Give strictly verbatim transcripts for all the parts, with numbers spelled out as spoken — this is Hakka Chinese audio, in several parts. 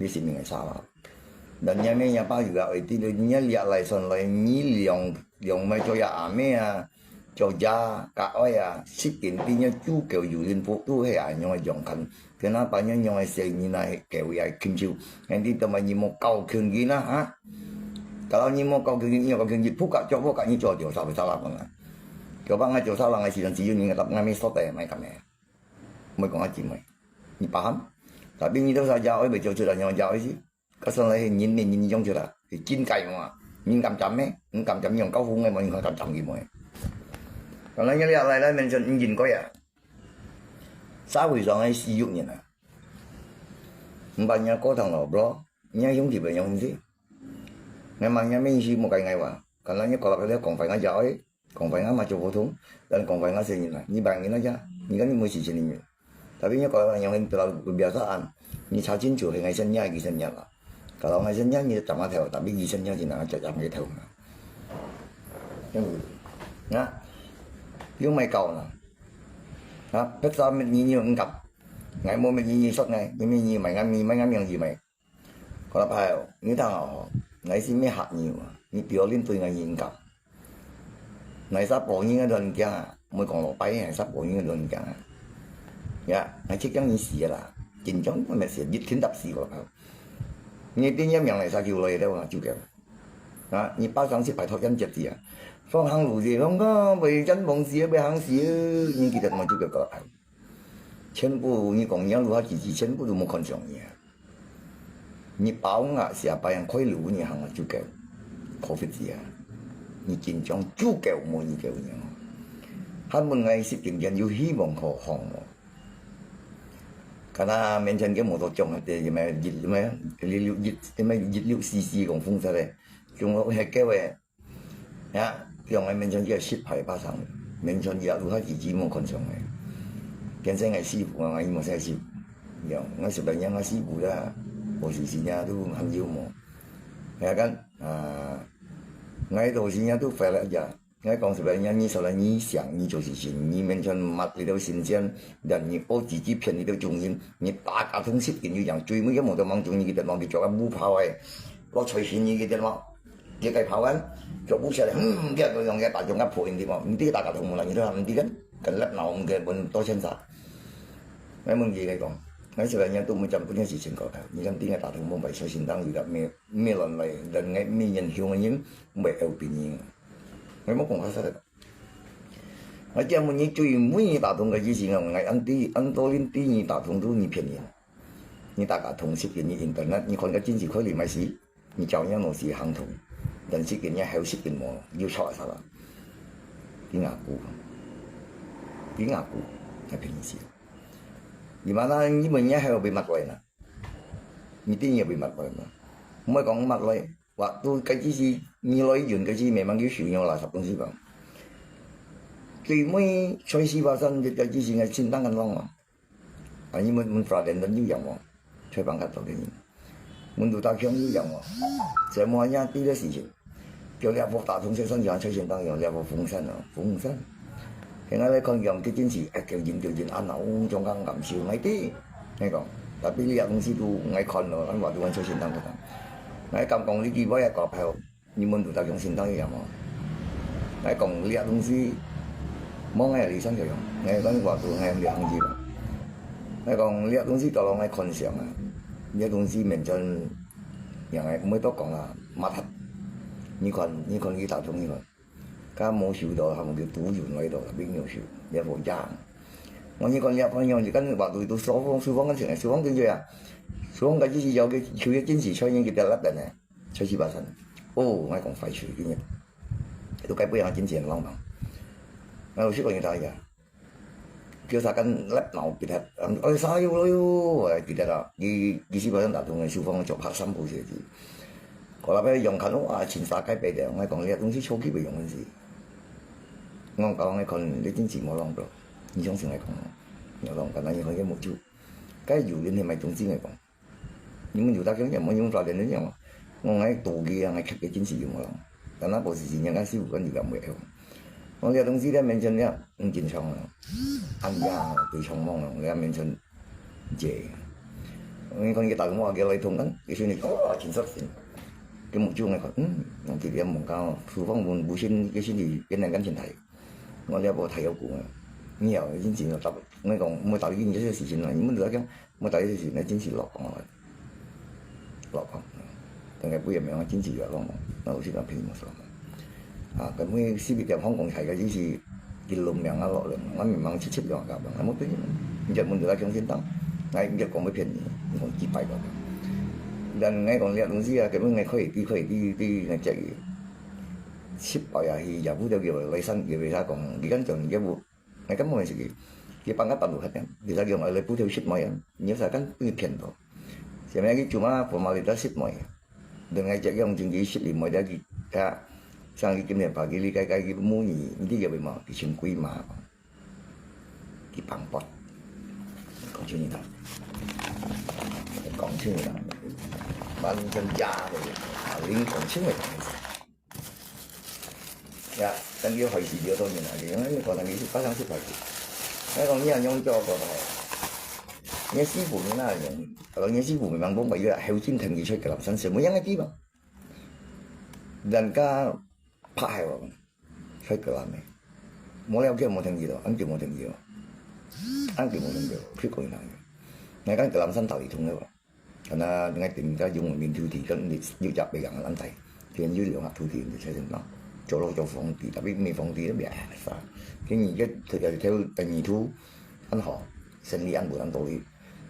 這是名个沙拉。人家咩人爸有啊，會知道人家掠來算來，你兩兩妹做呀阿妹啊，做呀家哀啊，十斤比人主教有人不都係恁樣个樣看，跟那把人樣个細人啊，狗呀禽獸，人哋都嘛你莫搞穷人啊哈。Kalau你莫搞穷人，你搞穷人，不搞就不搞，你做掉啥不啥啦讲啊。Coba ngai做salah ngai sidang siun ni ngai tap ngai mi sot eh mai kami. Mai kong aji mai. Ni paham? Tapi ni tu saja oi bejo sudah nyawa jauh si. Kasal lai ni ni ni jong sudah. Jin kai mo. Ni kam jam eh. Ni kam jam yang kau hung eh mo ni kam jam ki mo eh. Kalau ni lihat lai lai mention jin kau ya. Sa hui song ai si yuk ni na. Mbak nya kau thang lo bro. Nya yung di ba yung si. Memang nya men si mo kai ngai wa. Kalau nya kalau kau kong fai ngai jauh eh. Kong fai ngai ma cho phổ thông, dan kong fai ngai sen ni na, ni bang ni na ja, ni kan ni mesti sini ni. Tapi ni kalau yang lain terlalu kebiasaan, ni cacing cuh ngai sen nya, ngai sen nya lah. Kalau ngai sen nya, ni tak mah tahu, tapi ngai sen nya sini na, cak cak ngai tahu na. Yang tu, na, yung mai kau na, na, peta met ni ni engkap, ngai mo met ni ni sot ngai, ni ni mai ngai, ni mai ngai yang ni mai. Kalau pai, ni tang oh, ngai si mi hak ni wa, ni piolin tu ngai ni engkap. Ngai sa po ni ngai don kiang ah, moi kong lo pai ngai sa po ni ngai don kiang ah. Ya, ngai cik kiang ni si la, jin jong mo met si, jit thin tap si ko la. Ni tin ya miang ngai sa kiu lo ye de wa ju kiang. Na, ni pa sang si pai thok yan jet si ya. Phong hang lu si, phong ka, bai jan bong si, bai hang si, ni kita mo ju kiang ko la pai. 全部你講你路下自己，全部都無看上你啊！你包我下擺人開路你行啊，就夠，可惜啊！你緊張就夠無你夠你哦！還問𠊎十點鐘有希望可行無？敢若面前个摩托獎啊，這什麼一什麼一六一什麼一六四四講風車咧，中國係夠誒。 呀，用个面前个失敗巴掌，面前个路下自己無看上个。天生个師傅啊，𠊎無識師傅。用，𠊎十來年个師傅啦，無時時啊都還有無。呀，kan，啊，𠊎到時啊都fail了呀。𠊎講十來年，你十來年想，你做事情，你面前抹你兜新鮮，但你學自己騙你兜中人，你打卡通食品就講，最尾个無得望中，你記得望佢做个無跑个，落菜心你記得望。 Dia kay pawan, coba siya, hmm, dia tu yang dia tajong ka point di mo. Hindi kita katong mula nito, hindi kan, kan lap na ong ke pun to siya sa. Ngai mong di kay kong, ngai sila niya tu macam punya si sing ko. Ni kan tinggal tatong mo bai sa sintang juga me, me lon lai, dan ngai me yan hiung yin, bai el pini. Ngai mo kong kasa. Ngai dia mo ni chui mo ni tatong ka ji sing ngai anti, anto lin ti ni tatong tu ni pian yin. Ni ta katong sip ni internet, ni kon ka jin si koi li mai si. 你照樣老是行動，但係今日後生無，有錯啥啦？比我久，比我久，係平時。你嘛那，你問人家還有被罵過呢？你定有被罵過呢？毋會講罵過，話都該只是你來用，該只慢慢有收入啦，十公司吧。最尾，在四百三，該只是𠊎清單緊浪啊。 啊，你問，問Fraden有影無？在房間做个人。問杜大強有影無？這麼樣對个事情。叫這屋打通先生講，在先當用這屋風扇哦，風扇。現在來看用，這件事，哎，叫人叫人啊，那種剛感受，哎，對，那個，tapi這東西都愛看咯，咱話都按在先當个。那敢講你幾位啊，搞票。 你問杜大強先生有影無？𠊎講這東西，無𠊎理想就用，𠊎講話都𠊎兩字咯。𠊎講這東西到了𠊎看相啊，這東西面前，人个毋會多講啦，抹黑。你看，你看佢大眾你看，佢無收到，他們就堵人來到，並有收，也無樣。我你看這朋友，你看話都都收風，收風个錢，收風跟住啊，收風个就是要个，收个真是出現个得了等呢。 出去爬山。哦，𠊎講快手，今日都該不樣金錢浪漫。𠊎有試過人打呀，叫啥跟laptop別个，哎，啥有了喲，哎，別个啊，佢佢去爬山打通个，手放做拍三步鞋子。我那邊用看，哇，全沙該背的，𠊎講，這東西手機袂用个事。我講，𠊎看，你真是無浪到，你相信𠊎講，無浪，敢若你看个目珠，該有人去買東西，𠊎講。 你們有大家也沒用法的那樣嘛。我愛多个啊，愛看个真是有無啦。但那不是今天看師傅跟你讲没有。我这东西在面前呢，很紧张啊。哎呀，对冲忙啊，我在面前这。𠊎看佢打電話，佢來通，嗯，佢心裡，哦，真煞神。佢目珠𠊎看，嗯，𠊎直接望佢，廚房門無聲，佢心裡變成感情大。𠊎這無太有講啊，你啊，真正要答，𠊎講，莫答應這些事情啦，你們都要講，莫答應這些事情，真是老公啊，老公。大概不也沒有經濟了，老公，那我去跟他便宜嘛，是吧？啊，跟我四百點香港才个，就是一路命啊，落人，我明明七七兩个，我没骗你，你就问到相信当，那你就讲不骗你，你讲几百个。但我讲这东西啊，根本我可以，可以，可以，可以，可以，七百啊，也不得给我来三个月，他讲，你敢讲你也不 𠊎根本係佢，佢放个半路黑人，佢就用來補貼食物啊，你又係敢分佢騙到？前面佢做麼formalitas食物啊？等𠊎只用經濟食物了佢，啊，像佢今年把佢理解解佢母語，你知佢為麼？佢請鬼嘛，佢放pot，講清楚，講清楚，完全假的，啊，零講清楚。 呀，等於害死幾多人啊！因為你講等於是發生事故。𠊎講你也用做過吼，你師傅你那用，kalau你師傅memang講話，後進聽佢出格林山，什麼樣的地方？人家拍害我，出格林的，無了解無聽佢咯，恁久無聽佢咯，恁久無聽佢咯，去過那個，那個格林山道理通了吧？ Karena dengan perintah yung mintuti kan yuk jak pegang lantai. Then yuk yung tuti di sa senang. Colo colo fongti, tapi may fongti na biasa. Kini ke teu teu tani tu an ho, seni an bulan toli.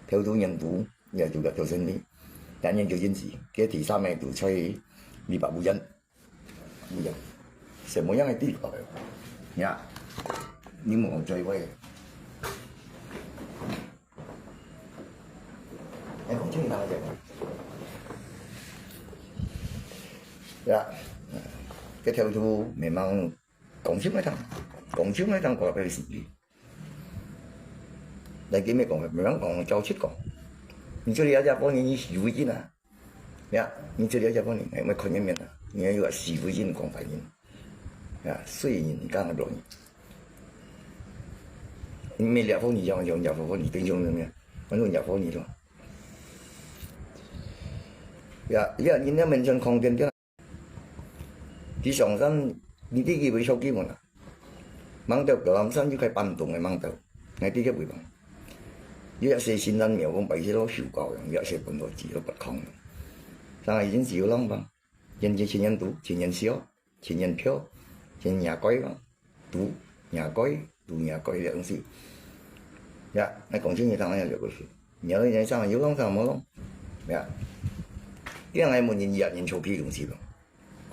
Teu tu nyen tu, ya juga teu seni. Dan nyen tu jinsi, ke ti sa me tu choi li ba bulan. Iya. Semua yang itu dipakai. Ya. Ini mau cari apa ya? Eh, 講清楚一下。Ya. Cái theo thu memang 講清楚一下，講清楚一下，過來事情。 但佢乜講，每人講，照直講。你這裡要加半年，你洗圍巾啊？呀，你這裡要加半年，哎，我看你面啊，你還有洗圍巾講反應。呀，所以你剛剛講，你沒聊過你，講講聊過你，等於沒有，反正聊過你了。呀，呀，你那門前空間的。 佢上山，你知佢會燒機門啊？吂到高林山就開半棟个吂到，𠊎知佢會吂。有一些神山廟講拜些老樹高樣，有一些本來只有不空。上海人只有浪吧，人家前人讀，前人燒，前人漂，前人也改嘛。 讀也改，讀也改了東西。呀，那講清楚當然了不是。你要人家上有弄上無弄，呀，這樣來問人家人抽屁東西咯。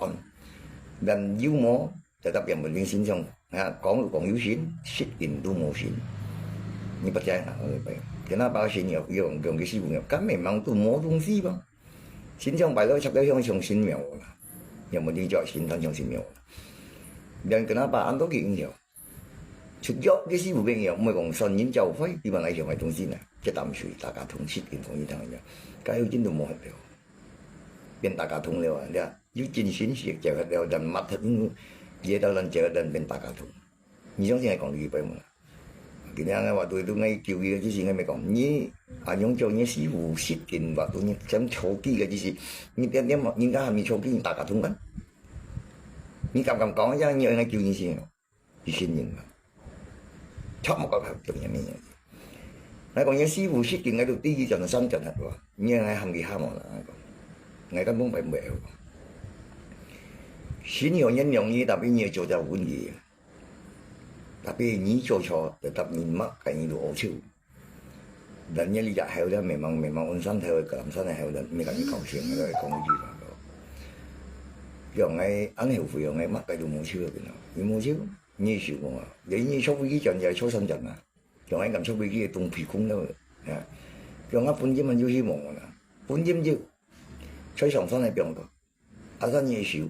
嗯，但有無在那邊問人心上，啊，講有講有心，實情都無心。你不知啊，我白，跟他把心要用用个西部要，根本忙都無東西吧。 新疆擺到出个像像新苗啦，也無你叫新，當像新苗啦。人跟他把安到个影响，出腳个是有个影响，毋係講算人教會，你嘛來想个東西呢，這淡水大家通識跟同一樣个，該有真都無了，變大家通了啊，你看，有真心是教會了，人嘛，也到人教會人變大家通。 你相信𠊎講你一百萬啊？今日𠊎話對對𠊎救佢个，就是𠊎咪講，你啊，用叫你師傅識緊話對你想抽機个，就是你點點嘛，人家還沒抽機，你大家通กัน。你敢敢講一下，你愛𠊎救你先哦？一千人嘛，差不多救你咩？𠊎講你師傅識緊，𠊎都第一轉、三轉了，你還喊佢喊我啦，𠊎講，𠊎根本不會。信有人容易，tapi你做到問題。 Tapi你做錯，tetap你mắc cái你都好笑。Dan你這後了，memang memang溫山頭个，高林山个後了，毋係講你高興，你來講一句話咯。像𠊎恁後悔哦，𠊎mắc cái都無笑个，你無笑，你想講啊，你你坐飛機轉也坐三轉啊，像𠊎敢坐飛機个東皮空了，啊，像𠊎本身嘛有希望啦，本身就坐上山个不用講。 Asal你有修，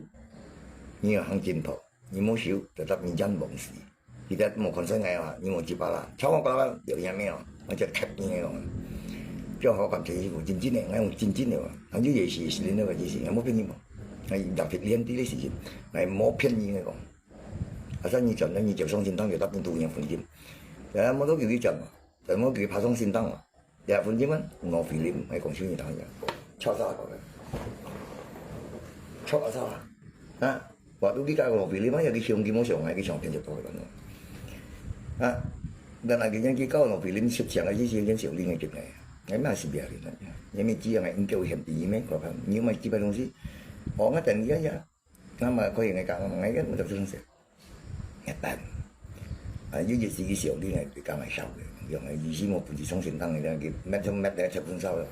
你有行進步，你無修，tetap你人亡死。Kita無看生个啊，你無一百啦，超過百啦，有影咩哦？我就踢你个哦。叫好感情衣服，真正个，我用真正个哦。俺就也是是恁个，就是俺無騙你嘛。俺特別練這个事情，俺無騙你个講。Asal你轉，你就相信當有大部分人分金。然後我都叫你轉嘛，怎麼叫你爬上心當嘛？一分鐘啊，五菲林，還講手你當然，敲啥个，敲啥啊，啊，我都理解五菲林啊，有个相機無相，還个相片就多个咯。啊，但係佢講佢教五菲林十成个，這些跟小林个進來，你嘛是別人啊，你咪只有研究現地咩，看看，你有買幾百東西，哦，我等你啊呀。 那麼可以來講，𠊎个毋得做事，一般。啊，有一時个時候，你來講來笑个，用个意思無本事上先生个，你去搣就搣來切分手了。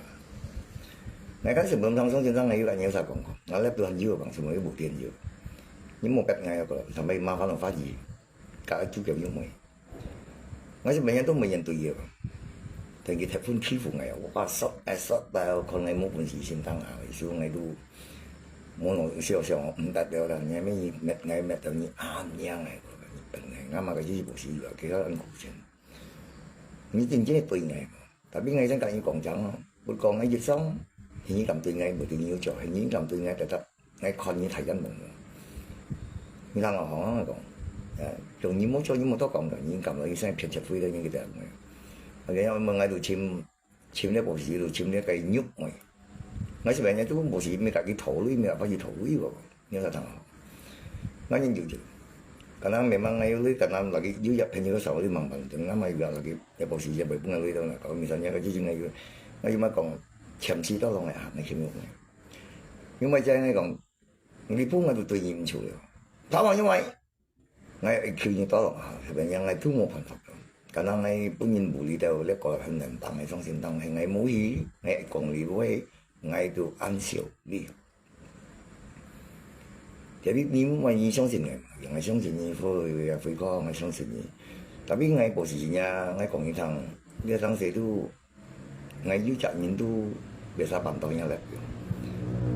𠊎開始毋通上先生个，有人有啥講過，𠊎來都很久講，什麼又無電有，你莫逼𠊎个，上尾麻煩了發脾氣，搞到主角又没。 𠊎係每日都無人對个，但佢特別欺負𠊎，我把手，哎，手到看𠊎無本事先生啊，所以𠊎都無弄笑笑，毋得了啦，你咪搣𠊎搣到你啊娘哎，本來𠊎嘛个就是無事了，其他人苦情，你真正對𠊎，tapi𠊎先同你講講哦，不過𠊎一生，你敢對𠊎無對你有做，你敢對𠊎得得。 𠊎看你太嚴重了。你看我好好講，呃，就你無做，你無多講个，你感覺你現在騙吃虧了，你个樣。OK，要問𠊎就尋，尋了博士，就尋了个肉味。𠊎是人家都無是，沒甲佢討鐳，沒甲佢討鐳个，你看他。那你就就，可能memang𠊎有鐳，可能lagi有一朋友个少，你忙忙，等那么有lagi，也博士也袂分个鐳到那，搞明星个个之前个有，那有么讲，前世到浪个啊，那些肉味。 因為真係講，你本來就對你毋住了。頭先因為，𠊎會求你多了啊，特別讓𠊎都無辦法了。可能𠊎本人無理到，這個很難當，𠊎相信當，𠊎無去，𠊎講你話，𠊎都安笑你。Jadi你毋願意相信𠊎嘛，𠊎相信你，會，會，會講，𠊎相信你。Tapi𠊎無是呀，𠊎講你聽，你當時都 𠊎有隻人都別儕辦到人來。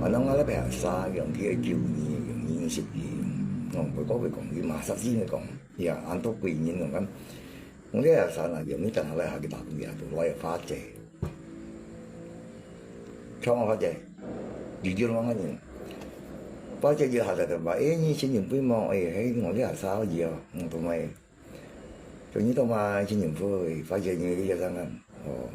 Anang ngalap ya sa yang dia kiu ni yang ni sik ni. Ngong ko ko ko ni ma sa si ni kong. Ya, antok ko ni ngong kan. Ngong dia sa na yang ni tan halai ha kita pun ya tu lai fa je. Chong fa je. Jujur mang ni. Fa je je ha ta ba eh ni sin yung pui mo eh hei ngong dia sa ya. Ngong to mai. 就你到嘛，真幸福，發現你个學生啊，哦，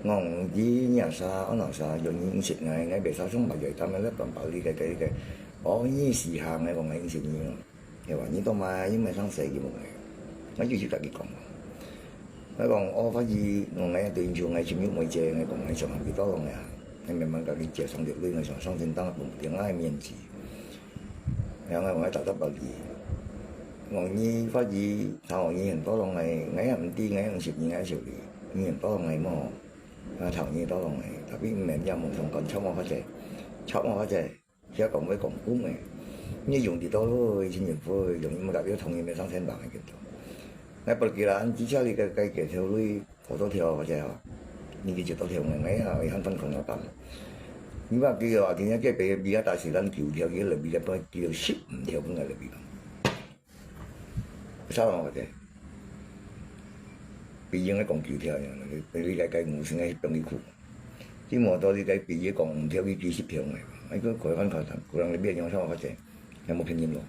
我講你若啥，我若啥，有你認識𠊎，𠊎袂使上白嘴，他們在辦法理解這個，哦，你是行个，我認識你哦，係吧？你到嘛，因為上世紀問題，我就去甲佢講，我講，哦，發現我𠊎對你就𠊎心有問題，𠊎講𠊎想佢到了呀，𠊎慢慢甲佢介紹落去，𠊎想上天堂，用𠊎个面子。 然後𠊎答答落去，講你發字，查我你很多人來，𠊎也毋知，𠊎也毋識你，𠊎也識你，你很多人來麼？啊，查你多人來，tapi毋免也無相干，插我發財，插我發財，只講會講講个，你用得到咯，真幸福，用你毋甲要同你咩上天堂个見到。𠊎不記得，之前你个个个條路。 好多條或者吼，你去一多條个，哎呀，會很痛苦个。你話佢話，今日个比比較大時間九條，佢來比較多，佢有十五條分个來比。啥人或者？比應該講九條呀，你你該該五十个放你苦。你無道理該比佢講五條，佢幾十條个，哎，佢佢看看，佢人來比用啥或者，有無便宜咯？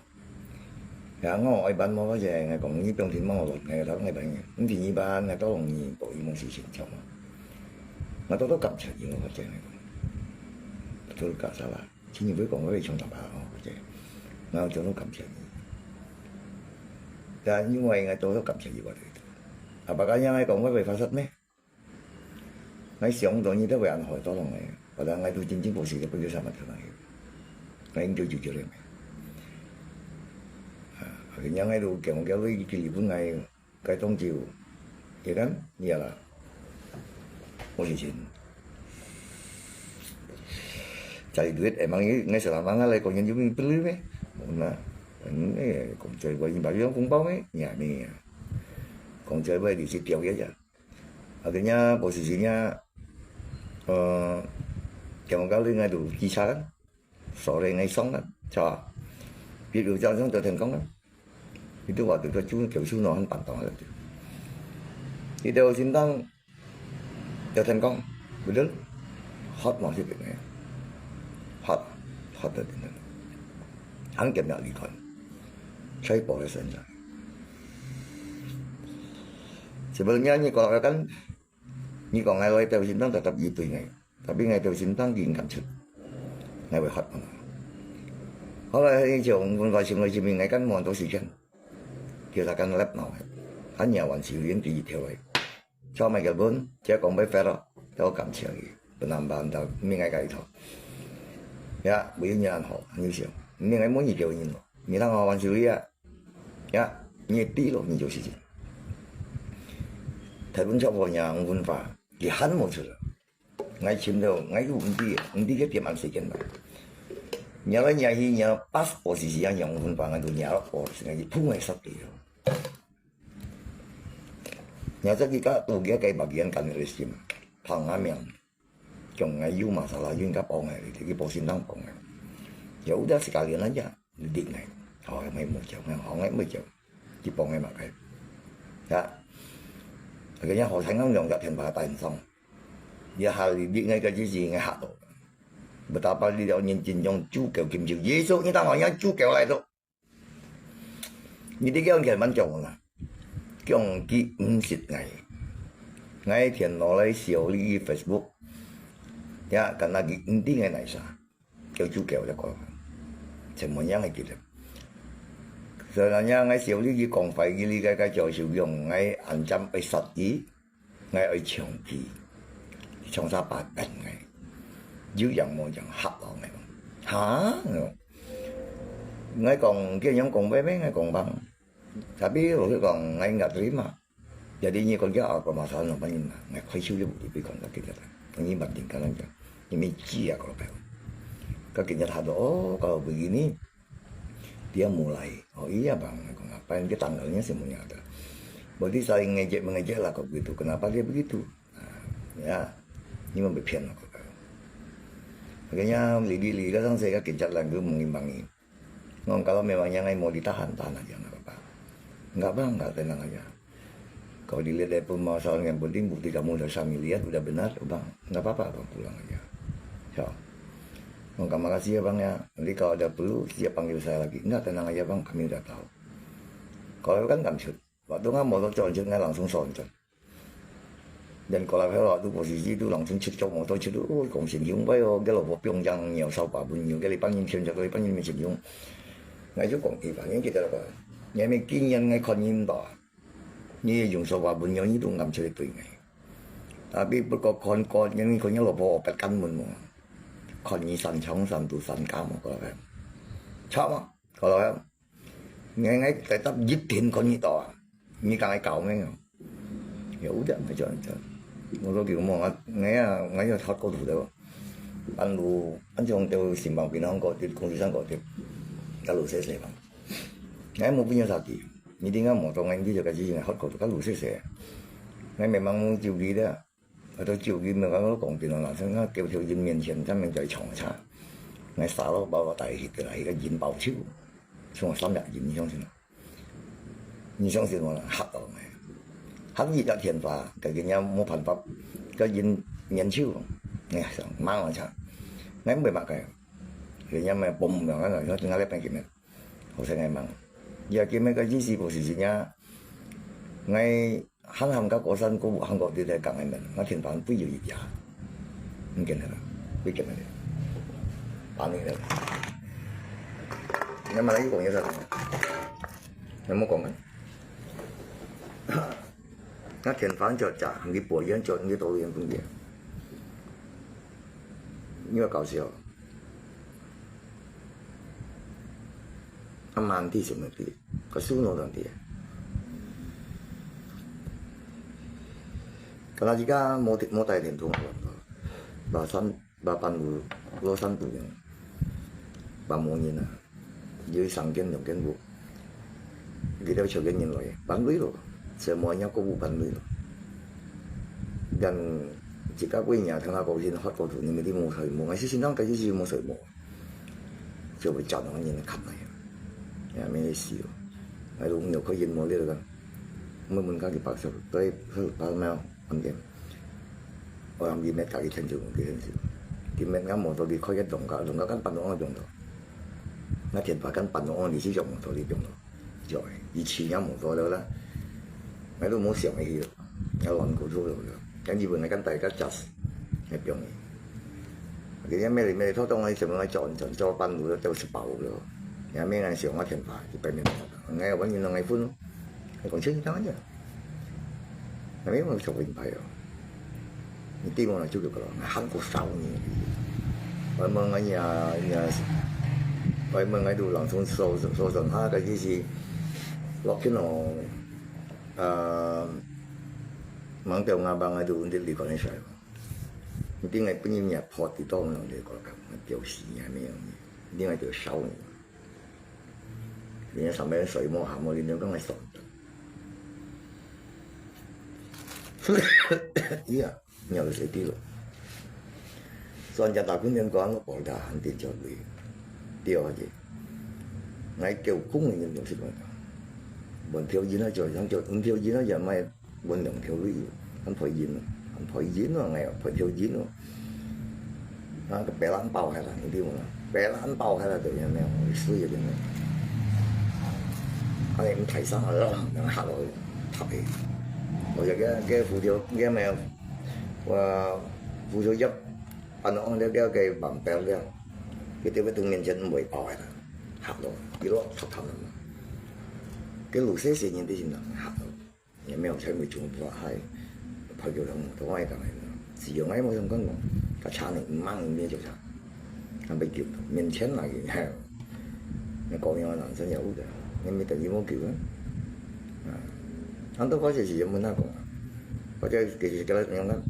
然後愛辦麼个，𠊎講你放心莫亂，𠊎頭愛辦个，毋係你辦，𠊎到容易，無伊無事情，著嘛。𠊎多多感謝你，我講，做个啥啦？請你毋好講，我會想辦法哦，或者，𠊎多多感謝你。但因為𠊎多多感謝你，我就，啊，baka樣𠊎講，我會發生咩？ 𠊎想到你都會恁好，多人个，或者𠊎都真正無時間分佢三百條人个，𠊎應該就就了。啊，人家𠊎都講，叫你去日本來，該當久，你看，你啊啦，我是真。Cari duit emang ini, ngai selama ngai lai kau nyanyi pun perlu meh. Nah, ini kau cari buat ini bagi yang kung pau meh, ya ni. Kau cari buat di situ ya. Akhirnya posisi nya, eh, tiap kali ngai tu kisah kan, sore ngai song kan, cha, pi lu jang song tu tengkong kan, itu waktu tu cuma kau suno han pantang lah tu. Itu sintang tu tengkong, betul, hot masih tu ngai, hot, hot tu tengkong, angkat nak likon, saya boleh senja. Sebenarnya ni kalau kan, 你講𠊎來到心當特特一對𠊎，tapi𠊎到心當緊感出，𠊎會發夢。後來佢從文化上來這邊，𠊎跟無多時間，叫他跟lab腦，他nhà完事連第一條來。 Cho mày cái vốn, chỉ còn bấy phép đó, cho cảm謝gì. Penambahan tao, mi ngai cái thôi. Ya, bây giờ anh họ, anh siêu. Mi ngai muốn gì kêu nhìn. Mi đang họ ăn xử lý à. Ya, như tí lo, như kiểu gì. Thái Bình cho vào nhà ông Vân Phà, thì hẳn một sự. Ngai chim đâu, ngai cũng không biết, không biết cái tiệm ăn sự kiện đó. Nhà là nhà hi, nhà pass của gì gì, nhà ông Vân Phà, ngai tụi nhà là của gì, ngai thì phung ngai sắp đi. Nya cak kita tu kia kay bagian kan resim. Pangamian. Kiong ngai yu masalah yu ka pong ngai, ki posin tang pong ngai. Ya udah sekalian aja, didik ngai. Hawai mai mo jauh, ngai hawai mai mo jauh. Ki pong ngai makai. Ya. Akhirnya hawai ngai nyong jak tenpa tain song. Ya hal didik ngai ka jisi ngai hak to. Betapa dia nyin jin jong ju keu kim ju. Yesus ni tang hawai ju keu lai to. Ni di kiong kian man kiong na. Kiong ki msit ngai. Ngai thian lo lai siu li Facebook. Ya, karena ki mti ngai nai sa. Kiu ju kiu ya ko. Chen mo yang ki le. Sa na nya ngai siu li ki kong fai ki li kai kai kiu siu kiong ngai an jam ai sat ki. Ngai ai chong ki. Chong sa pa ben ngai. Yu yang mo yang hak lo ngai. Ha? Ngai kong kian yang kong bai bai ngai kong bang. Tapi lo ki kong ngai nggak terima. Jadi ni kong kia apa masalah no panin na. Ngai kai siu yu di pi kong ka kita. Ni ban ting kanan ja. Ni mi ji ya kalau bai. Ka kita hado oh kalau begini. Dia mulai, oh iya bang, aku ngapain dia tanggalnya semuanya ada. Berarti saling ngejek mengejek lah kok begitu. Kenapa dia begitu? Nah, ya, ini memang berpian aku. Akhirnya lili lili kadang saya kejat lah gue mengimbangi. Ngomong kalau memangnya ngai mau ditahan, tahan aja nggak apa-apa. Nggak bang, nggak tenang aja. Kalau dilihat dari permasalahan yang penting bukti kamu udah saya lihat udah benar, bang, nggak apa-apa bang pulang aja. Ya. Bang, makasih ya bang ya. Nanti kalau ada perlu siap panggil saya lagi. Nggak tenang aja bang, kami udah tahu. Kalau kan kamsut. Waktu nggak mau loncat nggak langsung loncat. Dan kalau waktu posisi itu langsung cekcok motor cekcok, oh, kong sing yung bayo, gelo po pyong yang nyo sao pa bun nyo, gelo pangin cekcok, gelo pangin mi sing yung. Ngai ju kong iba, yang kita apa? Yang mi kinyan ngai kon yin ba. Ni yung so wa bun yo ni tu ngam choi tui ngai. Tapi put ko kon kon yang ni kon yang lo po pet kan mun mo. Kon ni san chong san tu san ka mo ko la. Cha ma ko la. Ngai ngai tai tap yit tin kon ni to. Ni ka ngai kao ngai. Ya udah ngai choi choi. Mo lo ki mo ngai ya ngai ya thot ko tu de. An lu an chong teu sim bang pin hong ko ti kong si san ko ti. Ka lu se se bang. Ngai mo pin ya sa ti. Ni di ngai motor ngai di jo ka ji ngai hot ko tu ka lu se se. Ngai memang mau jiu gi de. Atau jiu gi memang lo kong tin la, sa ngai keu thiu yin mian qian, sa meng jai chong cha. Ngai sa lo bao lo tai hit de la, ka yin bao chiu. Sung sa miak yin ni chong sin. Ni chong sin mo la, hak lo ngai. Hak yi ka thian fa, ka yin ya mo phan fa. Ka yin mian chiu. Ngai sa, mang la cha. Ngai mbe mak kai. Ka yin ya me bom yang ngai, ngai le pen ki me. Hosea ngai mang. Ya ki me ka jisi posisi nya. Ngai han ham ka kosan ko han ko di dai kang ngai men. Ngai thin pan pui yu ya. Mungkin ha. Pui ke men. Pani le. Ngai ma lai kong ya sa. Ngai mo kong kan. Ngai thin pan jo ja, ngi po yan jo ngi to yan pun ya. Ngai kau sio. Aman ti sih mesti. Kasuno dan dia. Karena jika mau mau tai dan tuan, bahasan bapan lu lo san tu yang ba mo ni na. Jadi sangkin dong ken bu. Kita cakap ni lo ya. Ban lui lo. Semuanya ko bu ban lui lo. Dan jika ko inya tengah ko hin hot ko tu ni mesti mau sai mo. Ngai si sinang kai si mau sai mo. 就會賺到人哋吸泥啊，係咩意思喎？喺度有佢煙霧呢度㗎，每門家幾百歲，對，佢百咩啊？咁嘅，我諗佢咩價幾千兆，幾千兆，佢咩啱望到佢開一棟架，棟架間搬到安棟度，那天把間搬到安，你先用望到呢棟度，就係以前也望到了啦，我都冇想起了，我亂估估了。等日本个跟大家食，个表演。佢也没没拖动个，全部个转转做半路都是包了，也没人想我天法，一百年，𠊎有问你两个分，你讲清楚讲讲，也没有做品牌哦。你对我来就个了，韩国少年，我问俺呀呀，我问俺都人从手手上下个就是，落去咯，呃，忙掉俺帮俺都你离开那啥。 一定个本人也破地洞了，你个个表示也没有，一定个就烧你。人家上面水没下没，你能跟我爽的。呀，你要是谁地了？专家打工人讲，我报答很点叫你，第二个，来给我工人的东西嘛，问票人啊，就像就问票人啊，也卖 阮兩條女，恁配音，恁配音哦，哎喲，配條音哦。啊，个白蘭包還啦，你知無啦？白蘭包還啦，就樣樣，水个樣樣。啊，你毋睇上啊，啷，啷下落去，塌去。我就个个扶條，个咩，我扶條一，按按了了个慢表了，佢對佢對面前毋會包个啦，下落，一落塌塌了嘛。个路細細人的人啊，下落。 也没有全部全部还拍给人，都爱讲个，只有爱我想讲讲，他差你五万五千就差，他被救的，面前来个，嘿，那高阳的男生也有的，你没等于我救啊，啊，他都发现是原本那个啊，或者其实跟他讲讲，